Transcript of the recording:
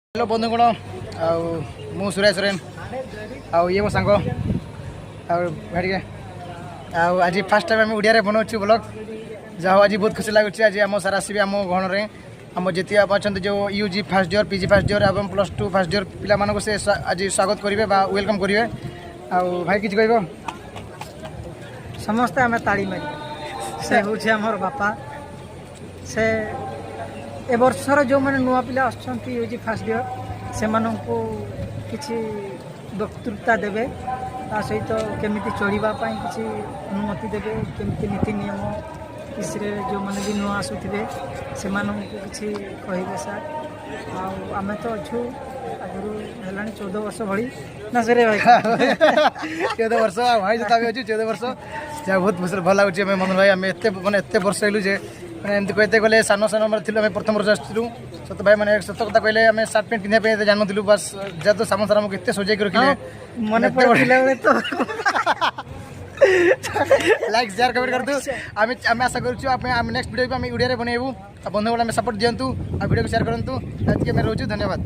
Hello ବନ୍ଧୁଗଣ, ଆଉ ମୁଁ ସୁରେଶ ସୋରେନ ଆଉ ଇଏ ମୋ ସାଙ୍ଗ ଆଉ ଭାଇ ଟିକେ। ଆଉ ଆଜି ଫାର୍ଷ୍ଟ ଟାଇମ୍ ଆମେ ଓଡ଼ିଆରେ ବନାଉଛୁ ବ୍ଲଗ୍। ଯାହା ହଉ, ଆଜି ବହୁତ ଖୁସି ଲାଗୁଛି। ଆଜି ଆମ ସାର୍ ଆସିବେ ଆମ ଗହଣରେ। ଆମ ଯେତିକି ଅଛନ୍ତି ଯେଉଁ UG first year, PG first year ଏବଂ +2 ଫାର୍ଷ୍ଟ ଇୟର୍ ପିଲାମାନଙ୍କୁ ସେ ଆଜି ସ୍ୱାଗତ କରିବେ ବା welcome କରିବେ। ଆଉ ଭାଇ, କିଛି କହିବ? ସମସ୍ତେ ଆମେ ତାଳି ମାରିବା। ସେ ହେଉଛି ଆମର ବାପା। ସେ ଏ ବର୍ଷର ଯେଉଁମାନେ ନୂଆ ପିଲା ଆସୁଛନ୍ତି ୟୁଜି ଫାର୍ଷ୍ଟ ଇୟର୍, ସେମାନଙ୍କୁ କିଛି ବକ୍ତୃତା ଦେବେ। ତା ସହିତ କେମିତି ଚଳିବା ପାଇଁ କିଛି ଅନୁମତି ଦେବେ, କେମିତି ନୀତି ନିୟମ କିଛିରେ ଯେଉଁମାନେ ବି ନୂଆ ଆସୁଥିବେ, ସେମାନଙ୍କୁ କିଛି କହିବେ ସାର୍। ଆଉ ଆମେ ତ ଅଛୁ ଆଗରୁ, ହେଲାଣି 14 ବର୍ଷ ଭଳି ନା ସରେ ଭାଇ? 14 ବର୍ଷ। ଆଉ ଭାଇ ସହିତ ଆମେ ଅଛୁ 14 ବର୍ଷ। ଯାହା ବହୁତ ଭଲ ଲାଗୁଛି। ଆମେ ମନୋଜ ଭାଇ, ଆମେ ଏତେ ମାନେ ଏତେ ବର୍ଷ ହେଲୁ ଯେ ମାନେ ଏମିତି କହିତେ ଗଲେ ସାନ ସାନ ଆମର ଥିଲୁ। ଆମେ ପ୍ରଥମ ବର୍ଷ ଆସିଥିଲୁ। ସତ ଭାଇ, ମାନେ ସତ କଥା କହିଲେ ଆମେ ସାର୍ଟ ପ୍ୟାଣ୍ଟ ପିନ୍ଧିବା ପାଇଁ ଏତେ ଜାଣିନଥିଲୁ। ବାସ୍, ଯେହେତୁ ସାମନ୍ତ ସାର୍ ଆମକୁ ଏତେ ସଜେଇକି ରଖିଲେ। ମନେ ପଡ଼େ ପିଲାବେଳେ ତ। ଲାଇକ୍, ସେୟାର, କମେଣ୍ଟ କରନ୍ତୁ। ଆମେ ଆଶା କରୁଛୁ ଆମେ ନେକ୍ସଟ ଭିଡ଼ିଓ ବି ଆମେ ଓଡ଼ିଆରେ ବନେଇବୁ। ଆଉ ବନ୍ଧୁଗଣ, ଆମେ ସପୋର୍ଟ ଦିଅନ୍ତୁ ଆଉ ଭିଡ଼ିଓକୁ ସେୟାର କରନ୍ତୁ। ଏତିକି ଆମେ ରହୁଛୁ। ଧନ୍ୟବାଦ।